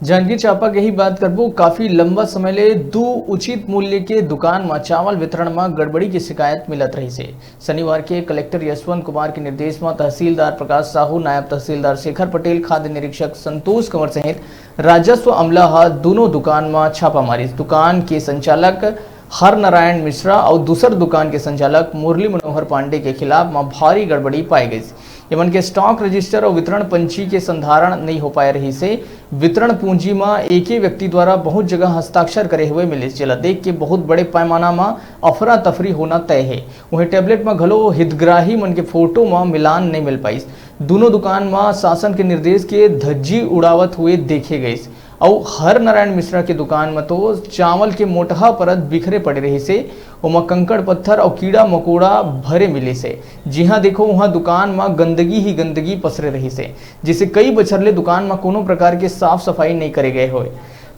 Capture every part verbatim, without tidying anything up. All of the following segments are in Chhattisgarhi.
जांजगीर चांपा के ही बात करबो, काफी लंबा समय ले दू उचित मूल्य के दुकान म चावल वितरण म गड़बड़ी के शिकायत मिलत रहिस हे। शनिवार के कलेक्टर यशवंत कुमार के निर्देश म तहसीलदार प्रकाश साहू, नायब तहसीलदार शेखर पटेल, खाद्य निरीक्षक संतोष कंवर सहित राजस्व अमला ह दूनों दुकान म छापा मारिस। दुकान के संचालक हर नारायण मिश्रा अउ दूसर दुकान के संचालक मुरली मनोहर पांडे के खिलाफ म भारी गड़बड़ी पाए गइस। एमन के स्टॉक रजिस्टर अउ वितरण पंची के संधारण नइ हो पाए रहिस हे। वितरण पूंजी म एके व्यक्ति द्वारा बहुत जगह हस्ताक्षर करे हुए मिलिस, जेला देख के बहुत बड़े पैमाना म अफरा तफरी होना तय हे। उहें टैबलेट म घलो हितग्राही मन के फोटो म मिलान नइ मिल पाइस। दूनों दुकान म शासन के निर्देश के धज्जी उड़ावत हुए देखे गइस। अउ हर नारायण मिश्रा के दुकान म तो चावल के मोटहा परत बिखरे पड़े रहिस हे। ओमा कंकड़ पत्थर अउ कीड़ा मकोड़ा भरे मिलिस हे। जिहां देखो, उहां दुकान म गंदगी ही गंदगी पसरे रहिस हे, जिसे कई बछर ले दुकान म कोनो प्रकार के साफ सफाई नइ करे गए होय।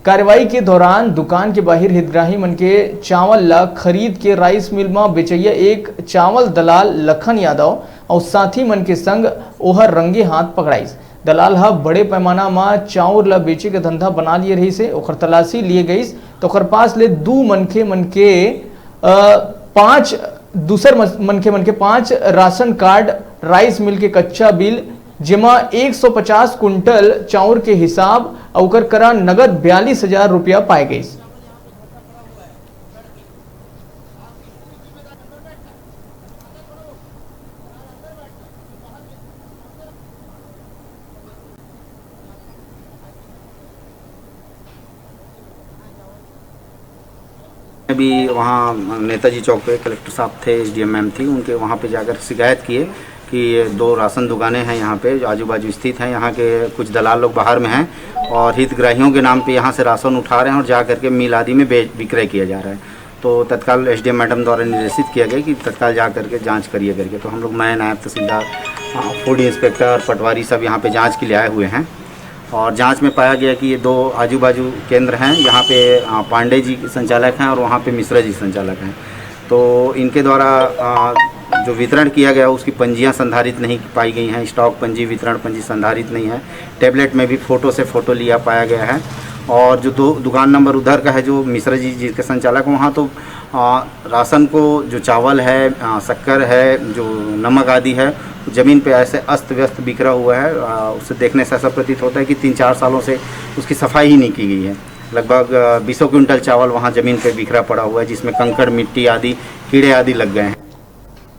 कार्रवाई के दौरान दुकान के बाहिर हितग्राही मन के चावल ल खरीद के राइस मिल म बेचइया एक चावल दलाल लखन यादव अउ साथी मन के संग ओहर रंगे हाथ पकड़ाइस। दलाल ह बड़े पैमाना म चाउर ल बेचे के धंधा बना लिए रहिस हे। ओकर तलाशी लिए गइस, त ओकर पास ले दू मनखे मन के, अ, पांच दूसर मस-, मनखे मन के पांच राशन कार्ड, राइस मिल के कच्चा बिल, जेमा एक सौ पचास कुंटल चाउर के हिसाब अउ ओकर करा नगद बयालीस हजार रुपया पाए गइस। अभी वहाँ नेताजी चौक पे कलेक्टर साहब थे, एसडीएम मैम थी, उनके वहाँ पे जाकर शिकायत किए कि ये दो राशन दुकानें हैं यहाँ पे, जो आजू बाजू स्थित हैं, यहाँ के कुछ दलाल लोग बाहर में हैं और हितग्राहियों के नाम पे यहाँ से राशन उठा रहे हैं और जा करके मिल आदि में बेच विक्रय किया जा रहा है। तो तत्काल एसडीएम मैडम द्वारा निर्देशित किया गया कि तत्काल जा करके जांच करिए करके। तो हम लोग, मैं, नायब तहसीलदार, फूड इंस्पेक्टर, पटवारी सब यहाँ पे जांच के लिए आए हुए हैं और जांच में पाया गया कि ये दो आजू बाजू केंद्र हैं, यहाँ पे, अ, पांडे जी संचालक हैं और वहाँ पे मिश्रा जी संचालक हैं। तो इनके द्वारा, अ, जो वितरण किया गया, उसकी पंजियाँ संधारित नहीं पाई गई हैं, स्टॉक पंजी, वितरण पंजी संधारित नहीं है। टैबलेट में भी फोटो से फोटो लिया पाया गया है। और जो दो दुकान नंबर उधर का है, जो मिश्रा जी जिसके संचालक, वहाँ तो, अ, राशन को, जो चावल है, अ, शक्कर है, जो नमक आदि है, ज़मीन पे ऐसे अस्त व्यस्त बिखरा हुआ है। अ, उसे देखने से ऐसा प्रतीत होता है कि तीन चार सालों से उसकी सफाई ही नहीं की गई है। लगभग, अ, बीसों क्विंटल चावल वहाँ ज़मीन पे बिखरा पड़ा हुआ है, जिसमें कंकड़, मिट्टी आदि, कीड़े आदि लग गए हैं।